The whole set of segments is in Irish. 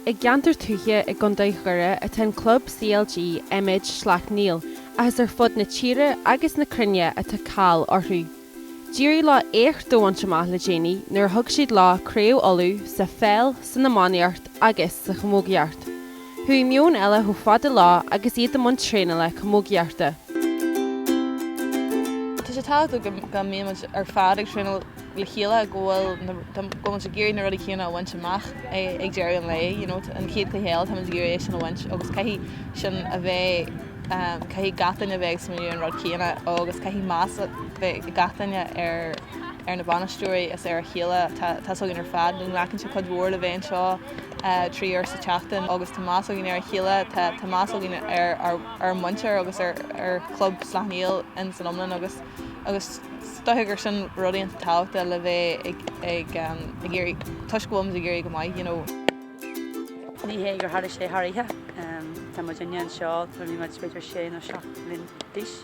I gceantar tuaithe i gContae Dhoire atá an club CLG Eiméid Sleacht Néill ach is ar fud na tíre agus na cruinne atá cáil orthu. D'éirigh leo éacht a bhaint amach le déanaí nuair a thug siad leo Craobh Uladh sa pheil, san iománaíocht agus sa chamógaíocht. Chuaigh Meon Eile chomh fada leo agus iad i mbun traenála camógaíochta. Tá sé tábhachtach go mbíonn muid ar fad ag traenáil le chéile, go bhfuil go bhfuil muid ag iarraidh na rudaí céanna a bhaint amach ag deireadh an lae, you know, an chéad chluiche eile tá muid ag iarraidh é sin a bhaint agus caithfidh sin a bheith, caithfidh gach duine a bheith ag smaoineamh an rud céanna agus caithfidh meas a bheith ag gach duine ar ar na bainisteoirí is ar a chéile. Tá tá 's againn ar fad go nglacann sé cuid mhór le bheith anseo 3 uair sa tseachtain agus tá meas againn ar a chéile, tá tá meas againn ar ár ár muintir agus ar ar chlub Sleacht Néill in san iomlán agus agus is dócha gur sin rud iontach tábhachtach le bheith ag ag ag iarraidh toisc go bhfuil muid ag éirí go maith you know. Ní hé gur tharla sé thar oíche. Tá muidinne anseo nuair a bhí muid b'fhéidir sé nó 7 mbliana d'aois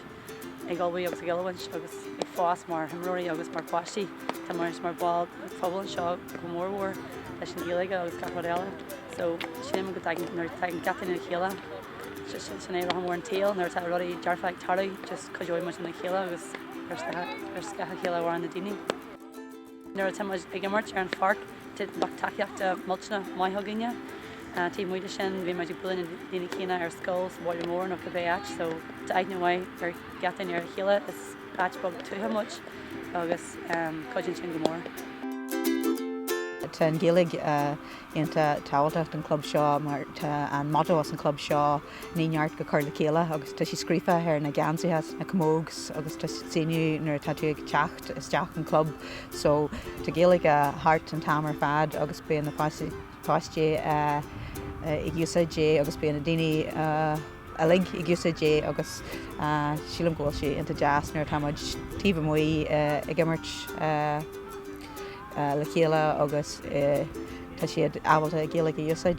ag ullmhú agus ag oiliúint agus ag fás mar imreoirí agus mar pháistí. Tá muid mar bhaill pobail anseo go mór mhór leis an Ghaeilge agus gach rud eile. So sílim go dtagann nuair a tagann gach duine le chéile sin é rotha mór an tsaoil nuair atá rudaí dearfa ag tarlú just cuideoidh muid lena chéile agus ar scáth a chéile a mhaireann na daoine. Nuair atá muid ag imirt ar an pháirc tá lucht tacaíochta millteanach maith againne. Taobh amuigh de sin bhí muid ag bualadh na daoine céanna ar scoil sa bhaile mór nó cibé áit so tá aithne mhaith ar gach duine ar a chéile. Is áit beag tuaithe muid agus cuidíonn sin go mór. Tá an Ghaeilge iontach tábhachtach don chlub seo mar tá an motto as an chlub seo ní neart go cur le chéile agus tá sé scríofa ar na geansaithe, na camógs agus tá síniú nuair atá tú ag teacht isteach an club so tá Gaeilge thart an t-am ar fad agus bíonn na páistí ag úsáid é agus bíonn na daoine uilig ag úsáid é agus sílim go bhfuil sé iontach deas nuair atá muid taobh amuigh ag imirt le chéile agus tá siad ábalta Gaeilge a úsáid.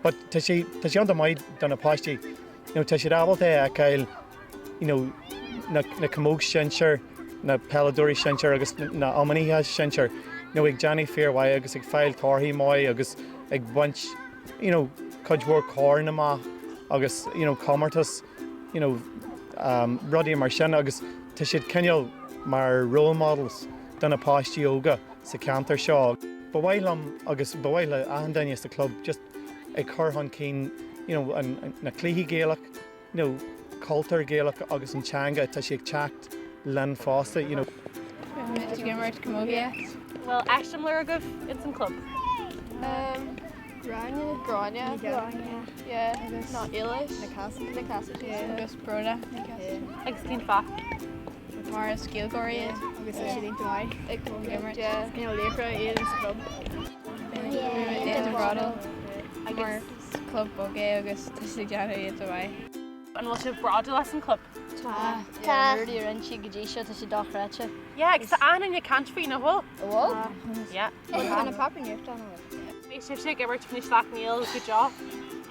But tá sé tá sé iontach maith do na páistí, you know, tá siad ábalta a fheiceáil, you know, na na camóg sinsir, na peileadóirí sinsir agus na iománaithe sinsir, you know, ag déanamh fíormhaith agus ag fáil torthaí maith agus ag baint, you know, cuid mhór corn amach agus, you know, comórtas, you know, um, rudaí mar sin agus tá siad cineál mar role models do na páistí óga sa cheantar seo. Ba mhaith liom agus ba mhaith le achan duine sa club just ag cur chun cinn you know, an, na cluichí Gaelach, you know, cultúr Gaelach agus an teanga tá sé ag teacht linn fosta. You know. Ag imirt camógaíocht. Bhfuil eiseamláir agaibh ins an club? Um, Gráinne. Gráinne. Gráinne. Yeah. Agus ná Éilis. Na Cassidy. Na Cassidy. Agus Brona. Agus cén fáth? Mar is Gaeilgeoirí iad agus tá siad iontach maith ag imirt. Is cineál laochra iad sa chlub. Iontach bródúil mar is club beag é agus tá siad ag déanamh iontach maith. An bhfuil sibh bródúil as an club? Tá. Tá. Na rudaí a rinne siad go dtí seo tá sé dochreidte. Yeah, agus tá achan duine ag caint faoi, nach bhfuil? Bhfuil? Yeah. Tá na páipéir nuachta ann an bhfuil? Beidh sibhse ag imirt do Shleacht Néill go deo?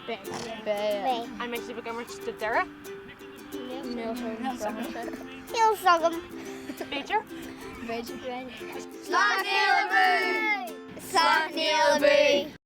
Beidh. Beidh. An mbeidh sibh ag imirt do Doire? Níl fhios agam. B'fhéidir? B'fhéidir. Sleacht Néill abú! Sleacht Néill abú!